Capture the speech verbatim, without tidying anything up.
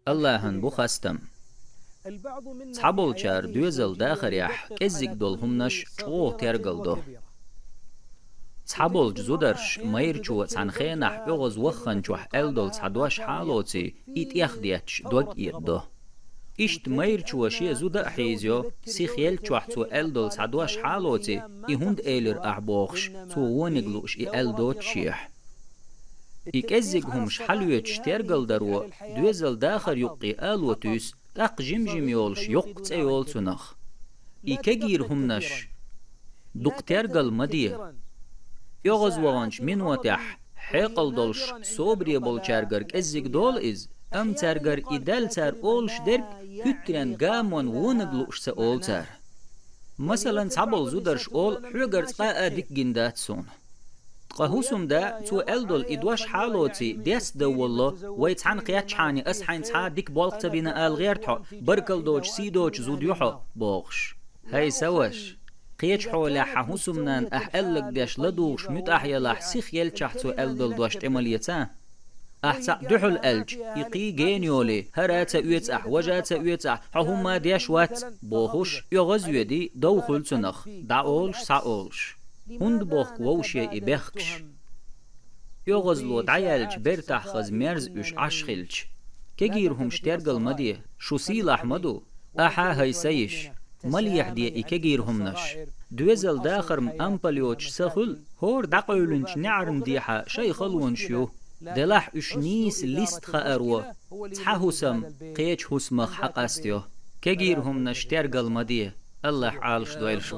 Аллахьан бу хастам. Цхьаболчар доьзал дахарехь кӀеззиг долу хӀуманаш чӀогӀа тергал до. Цхьаболчу зударша майрачо цхьана хенахь оьгӀаз вахханчохь аьлла долу цхьа дош хьалоций, и тӀехдетташ дог ирдо. Иштта майрачо шен зуда а хьийзайо, сиха еллачохь цо аьлла долу цхьа дош хьалоций, и хӀунда элира ахь бохуш, цо вониг лууш и аьлла доцушехь. И кӀеззиг хӀумаш хьалоьцуш тергалдаро доьзал дахар юккъе ало туьйсу, тӀаккха жим-жим йолуш йоккха цӀе йолу цунах. И кегийра хӀуманаш дукха тергал ма де. ОьгӀаз ваханчу минотехь хьекъал долуш собаре болчаьргара кӀеззиг долу иза, амма цаьргара и даьлла цара олуш дерг хӀуьттаренна гамонна вониг лууш ца олу цара. Масалан, цхьаболу зударша олу, хьоьгара цкъа а дика гина дац суна. Ткъа хӀусамда, цо аьлла долу и дош хьалоций, дестадоввалло, вай цхьаьна кхетчахьана, ас хьайна цхьа а дика болх ца бина ала гӀерта хьо, баркалла доцу, сий доцу зуда ю хьо, бохуш. ХӀай сан ваша, кхечу хьолехь хьан хӀусамнана ахь аьлларг деш ладугӀуш муьтӀахь ялахь, сиха еллачохь цо аьлла долу дош тӀе ма леца. Ахь цхьаъ дуьхьал аьлча, и кхин гена йолий, хӀара а ца оьцу ахь, важа а ца оьцу ахь, хьо хӀумма а деш вац, бохуш, оьгӀаз а йоьдий, дов хуьлу цунах, дӀа олуш, схьа олуш. ХӀунда бохку вовше и бехкаш? ОьгӀазло дӀаяьллачу бертахь хаза мерза уьш Ӏаш хилча, кегийра хӀумаш тергал ма де, шу сийлахь ма ду, ахьа, хӀай сан йиша, ма лехьаде и кегийра хӀуманаш. Доьзал дахар-м ампал йоцуш ца хуьлу, хӀора дӀакъевлинчу неӀарна дехьа шайн халонаш ю. Делахь уьш нийса листа хааро цхьа хӀусам кхечу хӀусамах хьакъастайо. Кегийра хӀуманаш тергал ма де, Аллахь Ӏалаш дойла шу.